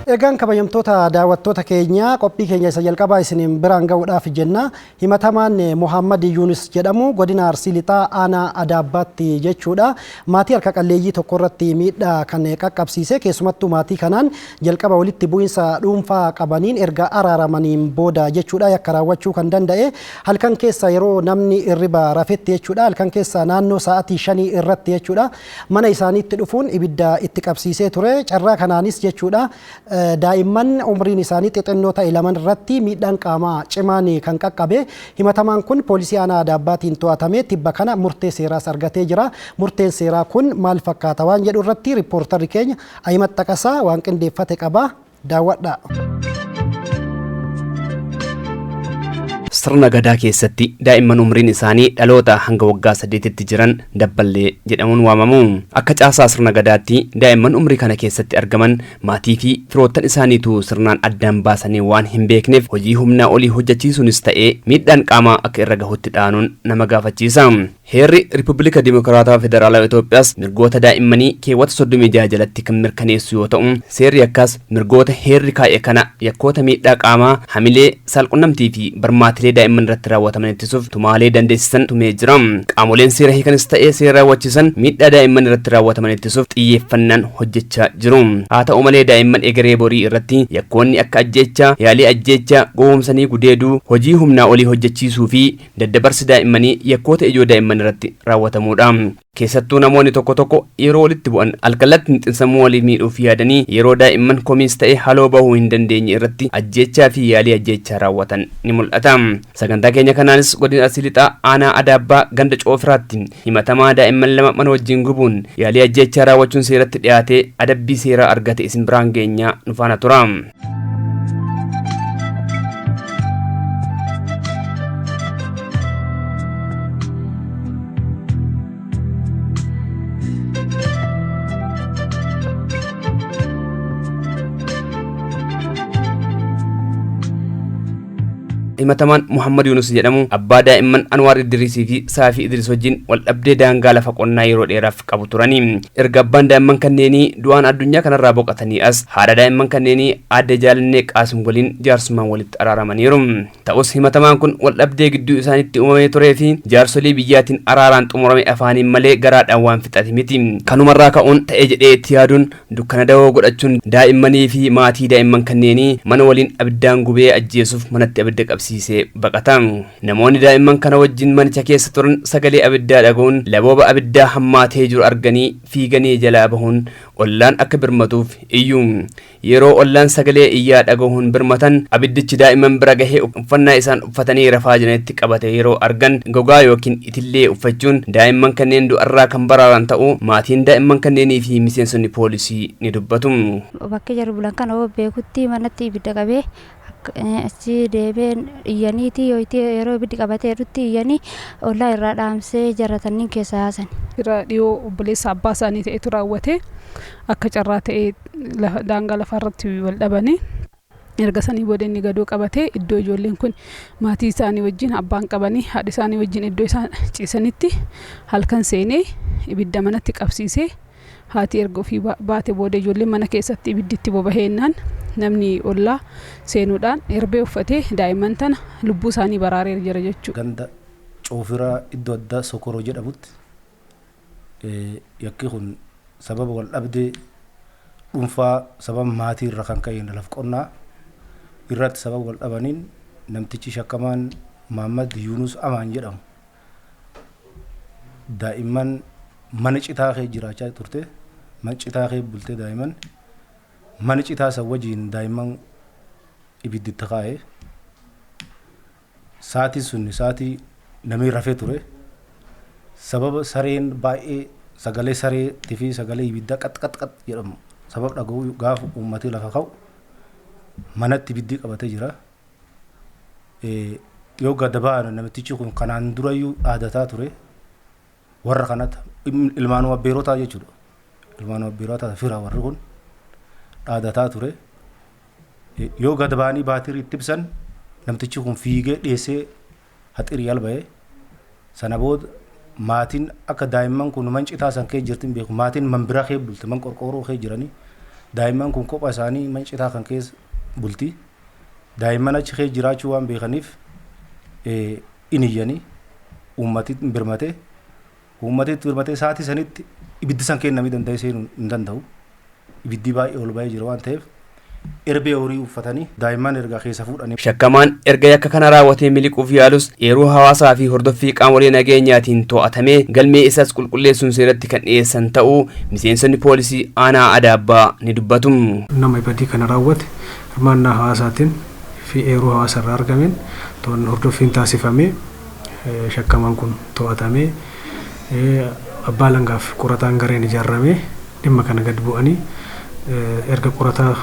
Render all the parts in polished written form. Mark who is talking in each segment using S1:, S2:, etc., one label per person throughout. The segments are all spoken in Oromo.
S1: Egaan kabajamtoota daawwattoota keenya, qophii keenya isa jalqabaa isiniin biraan ga'uudhaaf jenna. Himatamaan Muhammad Yuunus jedhamu godina Arsii Lixaa aanaa Adaabbaatti jechuudha. Maatii harka qalleeyyii tokko irratti miidhaa kan qaqqabsiise, keessumattuu maatii kanaan jalqaba walitti bu'iinsa dhuunfaa qabaniin erga araaramaniin booda jechuudha yakka raawwachuu kan danda'e. Halkan keessa yeroo namni irriba rafetti jechuudha, halkan keessa naannoo sa'aatii 5 irratti jechuudha, mana isaaniitti dhufuun ibidda itti qabsiisee ture. Carraa kanaanis jechuudha daa'imman umriin isaanii xixinnoo ta'e laman irratti miidhaan qaamaa cimaan kan qaqqabe. Himatamaan kun poolisii aanaa Adaabbaatiin to'atamee tibba kana murtee seeraas argatee jira. Murteen seeraa kun maal fakkaata waan jedhu irratti riippoortarri keenya Ahimat Xaqasaa waan qindeeffate qaba. Daawwadhaa.
S2: Sirna Gadaa keessatti daa'imman umriin isaanii dhaloota hanga waggaa 8tti jiran dabballee jedhamuun waamamu. Akka caasaa sirna Gadaatti daa'imman umrii kana keessatti argaman maatii fi firoottan isaaniituu sirnaan addaan baasanii waan hin beekneef hojii humnaa olii hojjechiisuunis ta'ee miidhaan qaamaa akka irra gahutti dhaanuun nama gaafachiisa. Heerri Ripubilika Dimokiraatawaa Federaalawaa Itoophiyaas mirgoota daa'immanii keewwata 36 jalatti kan mirkaneessu yoo ta'u, seerri yakkaas mirgoota heerri kaa'e kana yakkoota miidhaa qaamaa, hamilee, saalqunnamtii fi barmaatilee daa'imman irratti raawwataman ittisuuf tumaalee dandeessisan tumee jira. Qaamoleen seera hiikanis ta'ee seera raawwachiisan miidhaa daa'imman irratti raawwataman ittisuuf xiyyeeffannaan hojjechaa jiru. Haa ta'u malee daa'imman egeree borii irratti yakkoonni akka ajjeechaa, yaalii ajjeechaa, gowwoomsanii gudeeduu, hojii humnaa olii hojjechiisuu fi daddabarsi daa'immanii yakkoota ijoo daa'imman irratti raawwatamuudha. Keessattuu namoonni tokko tokko yeroo walitti bu'an alkallattiin xinsammuu walii miidhuuf yaadanii yeroo daa'imman komiis ta'e haloo bahuu hin dandeenye irratti ajjeechaa fi yaalii ajjeechaa raawwatan ni mul'ata. Sagantaa keenya kanaanis godina Arsii Lixaa aanaa Adaabbaa ganda Coofiraatti himatamaa daa'imman lama mana wajjin gubuun yaalii ajjeechaa raawwachuun seeratti dhiyaatee adabbii seeraa argate isin biraan geenyaa, nu faana tura. Himatamaan Muhammad Yunus jedhamu abbaa daa'imman Anwaar Idriisii fi Saafii Idriis wajjin wal dhabdee daangaa lafa qonnaa yeroo dheeraaf qabu turani. Erga abbaan daa'imman kanneenii du'aan addunyaa kanarraa boqatanii as haadha daa'imman kanneenii aadde Jaalannee Qaasim waliin jaarsummaan walitti araaramaniiru. Ta'us himatamaan kun wal dhabdee gidduu isaaniitti uumamee turee fi jaarsolii biyyaatiin araaraan xumurame afaaniin malee garaadhaan waan fixate miti. Kanumarraa ka'uun ta'e jedhee itti yaaduun dukkana dawoo godhachuun daa'immanii fi maatii daa'imman kanneenii mana waliin abiddaan gubee ajjeesuuf manatti abidda qabsiisee baqata. Namoonni daa'imman kana wajjin manicha keessa turan sagalee abiddaa dhaga'uun labooba abiddaa hammaatee jiru arganii fiiganii jalaa bahuun ollaan akka birmatuuf iyyu. Yeroo ollaan sagalee iyyaa dhagahuun birmatan abiddichi daa'imman bira gahee uffannaa isaan uffatanii rafaa jiranitti qabate yeroo argan gogaa yookiin itillee uffachuun daa'imman kanneen du'arraa kan baraaran ta'uu maatiin daa'imman kanneenii fi miseensonni poolisii ni dubbatu.
S3: Bakki jarri bulan kana hoo beekutti manatti ibidda qabee achi deebee iyyaniiti yeroo ibiddi qabatee jedhutti iyyanii ollaa irraa dhaamsee jara tanniin keessa yaasan.
S4: Fira dhiyoo obboleessa abbaa isaanii ta'etu raawwate. Akka carraa ta'ee daangaa lafaa irratti wal dhabanii. Erga sanii booda inni gadoo qabatee iddoo ijoolleen kun maatii isaanii wajjin abbaan qabanii haadha isaanii wajjin iddoo isaan ciisanitti halkan seenee ibidda manatti qabsiisee, haati erga ofii baate booda ijoolleen mana keessatti ibiddi itti bobaheennaan namni ollaa seenuudhaan erbee uffatee daa'imman tana lubbuu isaanii baraareera jira jechuudha.
S5: Ganda Coofiraa iddoo addaa Sokoroo jedhamutti yakki kun sababa wal dhabdee dhuunfaa sababa maatii irra kan ka'een laf qonnaa irratti sababa wal dhabaniin namtichi shakkamaan Mahaammad Yuunus Amaan jedhamu daa'imman mana citaa kee jiraachaa turte, mana citaa kee bultee, daa'imman mana citaa san wajjin daa'imman ibiddi itti kaa'e. Sa'aatiin sun sa'aatii namni rafee ture. Sababa sareen baay'ee sagalee sareetii fi sagalee ibiddaa qax qax qax jedhamu sababa dhaga'uu gaafa uummatee lafa ka'u manatti ibiddi qabatee jira. Yoo gad ba'an namtichi kun kanaan durayyuu dhaadataa ture warra kanatti ilmaanuma abbeerotaa jechuudha. Ilmaanuma abbeerotaa fira warri kun dhaadataa ture. Yoo gad ba'anii baatirii itti ibsan namtichi kun fiigee dheessee haxirii alba'ee. Sana booda maatiin akka daa'imman kun man citaa san kee jirtin beeku, maatiin man bira kee bulte, man qorqoorroo kee jiranii. Daa'imman kun kophaa isaanii mana citaa kan keessa bulti. Daa'imman achi keessa jiraachuu waan beekaniif in iyyanii uummati birmatee uummati birmatee sa'aatii sanitti ibiddi san kennamii danda'ee seenuu hin danda'u. Ibiddi baay'ee ol ba'ee jira waan ta'eef erbee horii uffatanii daa'imman erga keessa fuudhanii.
S2: Shakkamaan erga yakka kana raawwatee miliquuf yaalus eeruu hawaasaa fi hordoffii qaamolee nageenyaatiin to'atamee galmee isaas qulqulleessuun seeratti kan dhiyeessan ta'uu miseensonni poolisii aanaa Adaabbaa ni dubbatu.
S6: Nama badii kana raawwate hirmaannaa hawaasaatiin fi eeruu hawaasarraa argameen to'annoo hordoffiin taasifamee shakkamaan kun to'atamee abbaa alangaaf qorataan gareen ijaarramee dhimma kana gad bu'anii erga qorataa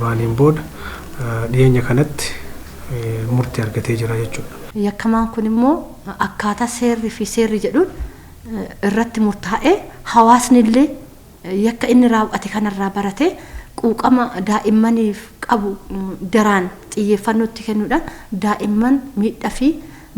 S6: ba'aniin booda dhiyeenya kanatti murtii argatee jira jechuudha.
S7: Yakkamaan kun immoo akkaataa seerri fi seerri jedhuun irratti murtaa'ee hawaasni illee yakka inni raawwate kanarraa baratee quuqama daa'immaniif qabu daraan xiyyeeffannootti kennuudhaan daa'imman miidhaa fi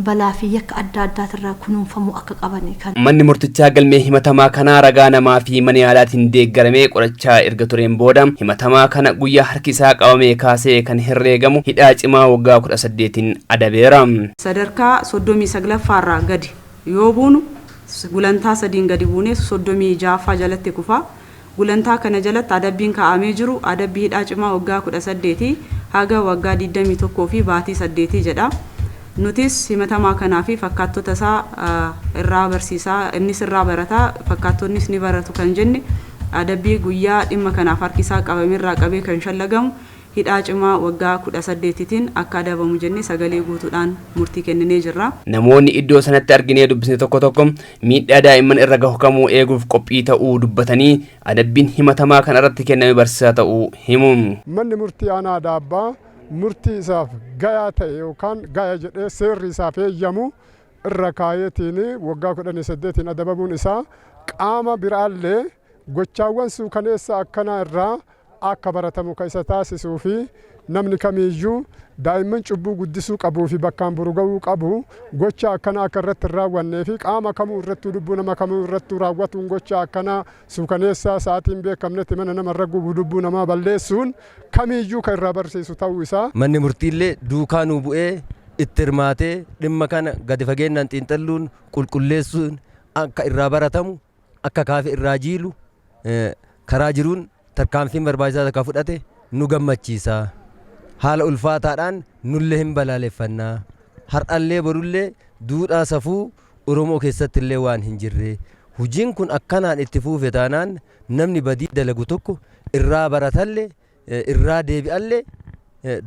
S7: balaa fi yakka adda addaatirraa kunuunfamuu akka qaban kan.
S2: Manni murtichaa galmee himatamaa kanaa ragaa namaa fi mana yaalaatiin deeggaramee qorachaa erga tureen booda himatamaa kana guyyaa harki isaa qabamee kaasee kan herreegamu hidhaa cimaa waggaa 18 adabeera.
S8: Sadarkaa 39ffaarraa gadi yoo buunu gulantaa 3 gadi buunee 36ffaa jalatti kufa. Gulantaa kana jalatti adabbiin kaa'amee jiru adabbii hidhaa cimaa waggaa 18 haga waggaa 21 fi baatii 8 jedha. Nutis himatamaa kanaa fi fakkaattota isaa irraa barsiisaa innis irraa barataa fakkaattonnis ni baratu kan jenne adabbii guyyaa dhimma kanaaf harki isaa qabamerraa qabee kan shallagamu hidhaa cimaa waggaa 18tiin akka adabamu jennee sagalee guutuudhaan murtii kenninee jirra.
S2: Namoonni iddoo sanatti arginee dubbisne tokko tokko miidhaa daa'imman irra gahu kamuu eeguuf qophii ta'uu dubbatanii adabbiin himatamaa kana irratti kenname barsiisaa ta'uu himu.
S9: Manni murtii aanaa Adaabbaa murtii isaaf gayaa ta'e yookaan gaya jedhee seerri isaaf eeyyamu irra kaayeetiin waggaa 18 adabamuun isaa qaama biraallee gochaawwan suukaneessa akkanaa irraa akka baratamu kan isa taasisuu fi namni kamiiyyuu daa'imman cubbuu guddisuu qabuu fi bakkaan buru ga'uu qabu gocha akkanaa akka irratti hin raawwannee fi qaama kamuu irrattuu lubbuu nama kamuu irrattuu raawwatuun gocha akkanaa suukaneessaa sa'aatiin beekamnetti mana namarra gubu lubbuu namaa balleessuun kamiiyyuu kan irraa barsiisu ta'uu isaa.
S10: Manni murtiillee duukaa nuu bu'ee itti hirmaatee dhimma kana gadi fageenyaan xiinxalluun qulqulleessuun akka irraa baratamu akka kaafe irraa jiilu karaa jiruun tarkaanfiin barbaachisaa akka fudhate nu gammachiisa. Haala ulfaataadhaan nullee hin balaaleffannaa. Har'allee borullee duudhaa safuu Oromoo keessatti illee waan hin jirre. Hojiin kun akkanaan itti fuufe taanaan namni badii dalagu tokko irraa baratallee irraa deebi'allee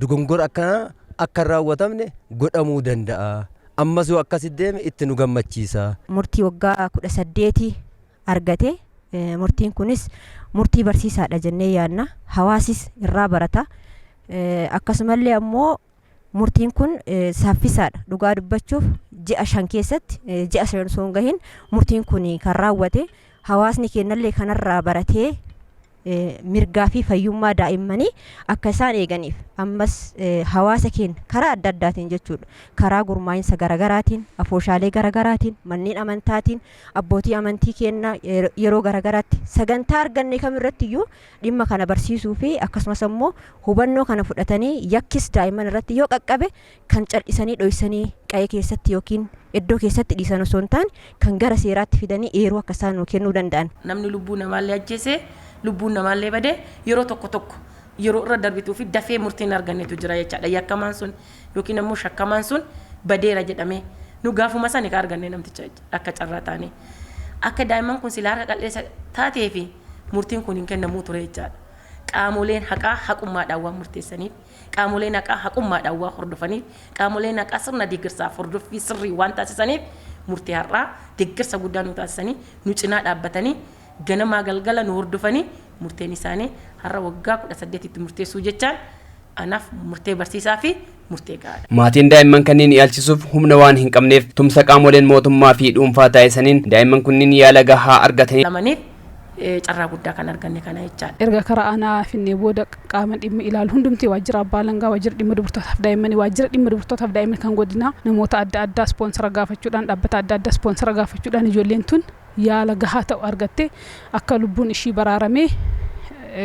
S10: dogongora akkanaa akka hin raawwatamne godhamuu danda'a. Ammas yoo akkasitti deeme itti nu gammachiisa.
S3: Murtii waggaa 18 argate. Murtiin kunis murtii barsiisaadha jennee yaadna. Hawaasis irraa barata. Akkasumallee ammoo murtiin kun saffisaadha. Dhugaa dubbachuuf ji'a 5 keessatti ji'a 5 osoo hin gahin murtiin kun kan raawwate hawaasni keenyallee kanarraa baratee mirgaa fi fayyummaa daa'immanii akka isaan eeganiif ammas hawaasa keenya karaa adda addaatiin jechuudha. Karaa gurmaa'insa garaagaraatiin, afooshaalee garaagaraatiin, manneen amantaatiin, abbootii amantii keenya yeroo garaagaraatti sagantaa arganne kamirratti iyyuu dhimma kana barsiisuu fi akkasumas ammoo hubannoo kana fudhatanii yakkis daa'imman irratti yoo qaqqabe kan cal'isanii dhoksanii qa'ee keessatti yookiin iddoo keessatti dhiisan osoo hin taane kan gara seeraatti fidanii eeruu akka isaan nuu kennuu danda'an.
S11: Namni lubbuu namaallee ajjeese lubbuun namaallee badee yeroo tokko tokko yeroo irra darbituu fi dafee murtiin argannetu jira jechaadha. Yakkamaan sun yookiin ammoo shakkamaan sun badeera jedhamee nu gaafuma sani ka arganne namticha akka carraa taane. Akka daa'imman kun silaa harka qal'eessa taatee fi murtiin kun hin kennamuu ture jechaadha. Qaamoleen haqaa haqummaadhaan waan murteessaniif, qaamoleen haqaa haqummaadhaan waan hordofaniif, qaamoleen haqaa sirna deeggarsaaf hordoffii sirrii waan taasisaniif murtii har'aa deeggarsa guddaa nu taasisanii nu cinaa dhaabbatanii ganamaa galgala nu hordofanii murteen isaanii har'a waggaa 18tti murteessuu jechaan anaaf murtee barsiisaa fi murtee gahaadha.
S2: Maatiin daa'imman kanneen yaalchisuuf humna waan hin qabneef tumsa qaamoleen mootummaa fi dhuunfaa taasisaniin daa'imman kunniin yaala gahaa argatanii
S11: lamaniif carraa guddaa kan arganne kana jechaadha.
S4: Erga karaa aanaa finnee booda qaama dhimmi ilaalu hundumtii waajjira abbaa alangaa, waajjira dhimma dubartootaaf daa'immanii, waajjira dhimma dubartootaaf daa'immanii kan godinaa namoota adda addaa ispoonsara gaafachuudhaan dhaabbata adda addaa ispoonsara gaafachuudhaan ijoolleen tun yaala gahaa ta'u argattee akka lubbuun ishii baraaramee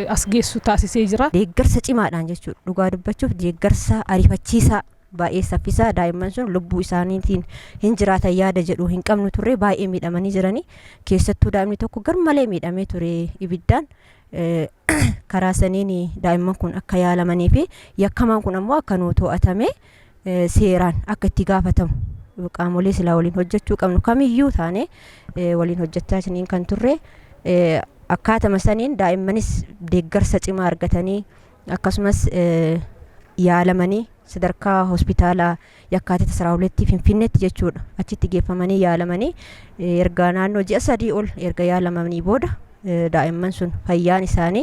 S4: as geessu taasisee jira.
S3: Deeggarsa cimaadhaan jechuudha. Dhugaa dubbachuuf deeggarsa ariifachiisaa, baay'ee saffisaa, daa'imman sun lubbuu isaaniitiin hin jiraatan yaada jedhu hin qabnu turre. Baay'ee miidhamanii jiranii, keessattuu daa'imni tokko garmalee miidhamee ture ibiddaan. Karaa saniin daa'imman kun akka yaalamanii fi yakkamaan kun ammoo akka nuu to'atame, seeraan akka itti gaafatamu, qaamolee silaa waliin hojjechuu qabnu kamiyyuu taane waliin hojjechaa isiniin kan turre. Akkaatama saniin daa'immanis deeggarsa cimaa argatanii, akkasumas yaalamanii, sadarkaa hospitaala Yakkaatita 12tti Finfinneetti jechuudha, achitti geeffamanii yaalamanii, erga naannoo ji'a 3 ol erga yaalamanii booda daa'imman sun fayyaan isaanii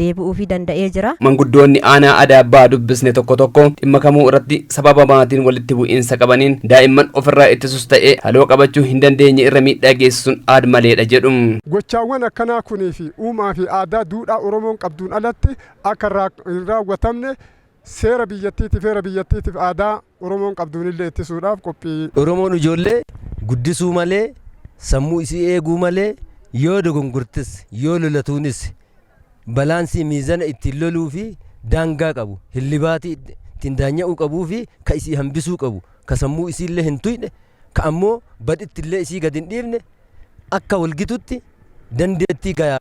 S3: deebi'uufii danda'ee jira.
S2: Manguddoonni aanaa Adaabbaa dubbisne tokko tokko dhimma kamuu irratti sababa maatiin walitti bu'iinsa qabaniin daa'imman ofirraa ittisuus ta'ee haloo qabachuu hin dandeenye irra miidhaa geessisuun aad maleedha jedhu.
S9: Gochaawwan akkanaa kunii fi uumaa fi aadaa duudhaa Oromoon qabduun alatti akka hin raawwatamne seera biyyattiitiif, heera biyyattiitiif, aadaa Oromoon qabduun illee ittisuudhaaf qophii.
S10: Oromoon ijoollee guddisuu malee, sammuu isii eeguu malee, yoo dogongortes yoo lolatuunis balance miizana ittiin loluu fi daangaa qabu, hillibaatii ittiin daanya'uu qabuu fi ka isii hambisuu qabu, ka sammuu isiillee hin tuyne, ka ammoo badhitti illee isii gad hin dhiifne, akka walgitutti dandeettii gayaa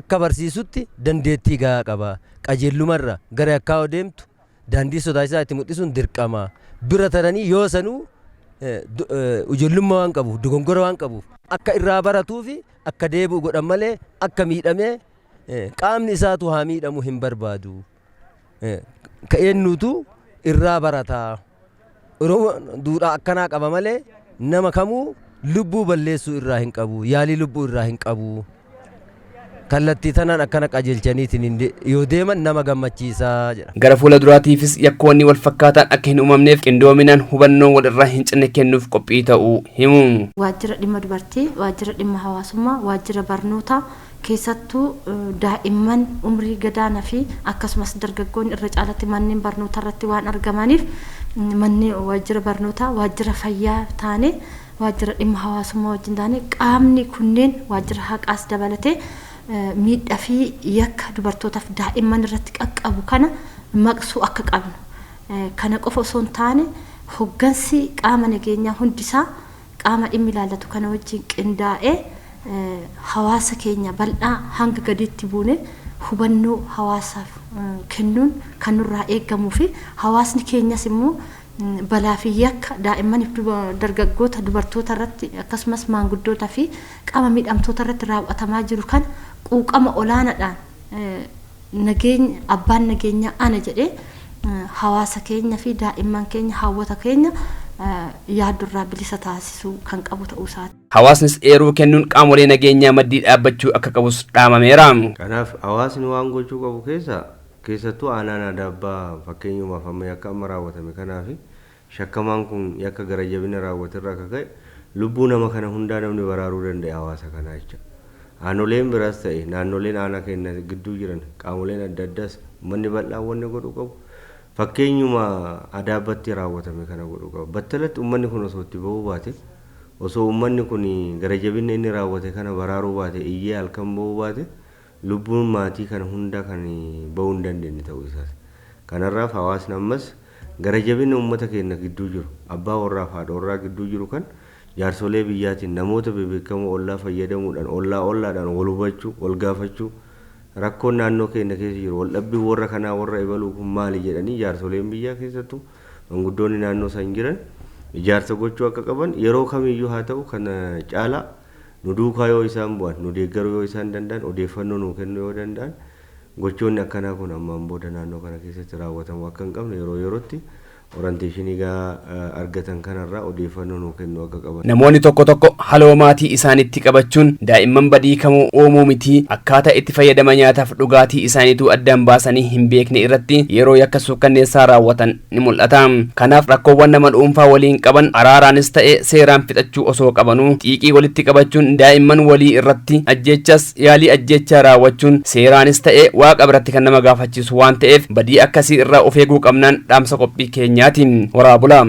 S10: akka barsiisutti dandeettii gahaa qaba. Qajeellumarra gara yakkaa deemtu daandii sodaachisaa itti mul'isuun dirqama. Bira taranii yoo sanuu ijoollummaa waan qabuuf, dogongora waan qabuuf, akka irraa baratuu fi akka deebi'u godhan malee akka miidhamee qaamni isaatu haa miidhamu hin barbaadu. Ka eenyutu irraa barataa. Oromoon duudhaa akkanaa qaba malee nama kamuu lubbuu balleessuu irraa hin qabu. Yaalii lubbuu irraa hin qabu. Kallattii tanaan akkana qajeelchaniitiin yoo deeman nama gammachiisaa jedha.
S2: Gara fuula duraatiifis yakkoonni wal fakkaataan akka hin uumamneef qindoominaan hubannoo wal irraa hin cinne kennuuf qophii ta'uu himu.
S7: Waajjira dhimma dubartii, waajjira dhimma hawaasummaa, waajjira barnootaa, keessattuu daa'imman umrii gadaanaa fi akkasumas dargaggoonni irra caalatti manneen barnootaa irratti waan argamaniif, manneen waajjira barnootaa, waajjira fayyaa taane, waajjira dhimma hawaasummaa wajjin taane, qaamni kunneen waajjira haqaas dabalatee miidhaa fi yakka dubartootaaf daa'imman irratti qaqqabu kana maqsuu akka qabnu. Kana qofa osoo hin taane, hoggansi qaama nageenyaa hundisaa qaama dhimmi ilaallatu kana wajjin qindaa'ee hawaasa keenya bal'aa hanga gadiitti buune hubannoo hawaasaaf kennuun kan nurraa eegamuu fi hawaasni keenyas immoo balaa fi yakka daa'immaniif dargaggoota, dubartoota irratti, akkasumas maanguddoota fi qaama miidhamtoota irratti raawwatamaa jiru kan quuqama olaanaadhaan nageenya abbaan nageenyaa ana jedhee hawaasa keenya fi daa'imman keenya, hawwata keenya yaaddurraa bilisa taasisuu kan qabu ta'uu isaati.
S2: Hawaasnis eeruu kennuun qaamolee nageenyaa maddii dhaabbachuu akka qabus dhaamameera.
S12: Kanaaf hawaasni waan gochuu qabu keessa, keessattuu aanaan Adaabbaa fakkeenyumaaf amma yakka amma raawwatame kanaaf shakkamaan kun yakka gara jabina raawwaterraa akka ka'e lubbuu nama kana hundaa namni baraaruu danda'e hawaasa kanaa jecha. Aanoleen biraas ta'e naannoleen aanaa keenya gidduu jiran, qaamoleen adda addaas, uummanni bal'aan wanni godhuu qabu fakkeenyuma Adaabbatti raawwatame kana godhuu qaba. Battalatti uummanni kun osoo itti bahuu baate, osoo uummanni kun gara jabina inni raawwate kana baraaruu baate, iyyee halkan bahuu baate, lubbuun maatii kana hunda kan bahuu hin dandeenye ta'uu isaati. Kanarraaf hawaasni ammas gara jabina uummata keenya gidduu jiru, abbaa warraa fi haadha warraa gidduu jiru kan jaarsolee biyyaatiin, namoota bebeekamoo ollaa fayyadamuudhaan, ollaa ollaadhaan wal hubachuu, wal gaafachuu, rakkoon naannoo keenya keessa jiru, wal dhabbii warra kanaa warra ebaluu kun maali jedhanii jaarsoleen biyyaa, keessattuu manguddoonni naannoo san jiran ijaarsa gochuu akka qaban, yeroo kamiyyuu haa ta'u kana caalaa nu duukaa yoo isaan bu'an, nu deeggaruu yoo isaan danda'an, odeeffannoo nuu kennuu yoo danda'an, gochoonni akkanaa kun ammaan booda naannoo kana keessatti raawwatamuu akka hin qabne yeroo yerootti orientation gahaa argatan kanarraa odeeffannoo nuu kennuu akka qaban.
S2: Namoonni tokko tokko haloo maatii isaaniitti qabachuun daa'imman badii kamuu uumuu miti, akkaataa itti fayyadama nyaataaf dhugaatii isaaniitu addaan baasanii hin beekne irratti yeroo yakka suukkanneessaa raawwatan ni mul'ata. Kanaaf rakkoowwan nama dhuunfaa waliin qaban araaraanis ta'e seeraan fixachuu osoo qabanuu, xiiqii walitti qabachuun daa'imman walii irratti ajjeechas yaalii ajjeechaa raawwachuun seeraanis ta'e waaqa biratti kan nama gaafachiisu waan ta'eef, badii akkasii irraa of eeguu qabnaan dhaamsa qophii keenyaatiin. Horaa bulaa.